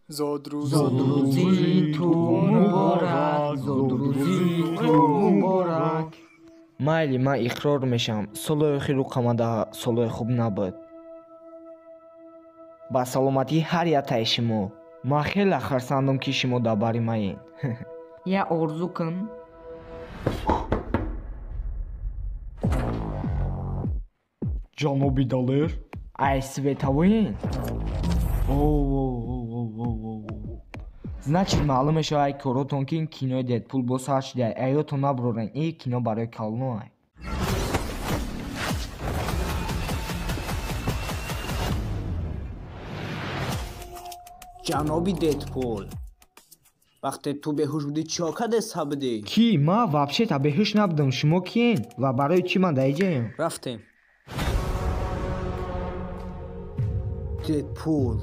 Зодрӯзи ту муборак, зодрӯзи ту муборак. Майли, ман иқрор мешавам, солҳои охир рӯқамада солҳои хуб набуд. Ба саломатии ҳар яктаи шумо. Ман хеле хурсандам, ки шумо дар бари маед. Я орзу кун. Ҷаноби Далер? Ай световоен? Значит, маълум мешавад ай коротон, ки ин кинои Дедпул боз сар шуда. Аётон набурорен, ин кино барои калоноай. Ҷаноби Дедпул, вақте ту беҳуш будӣ, чиҳо кардеста будӣ? Ки? Ман вообще-то беҳуш набудам. Шумо киен ва барои чӣ ман дар иҷаем? Рафтем. Дедпул.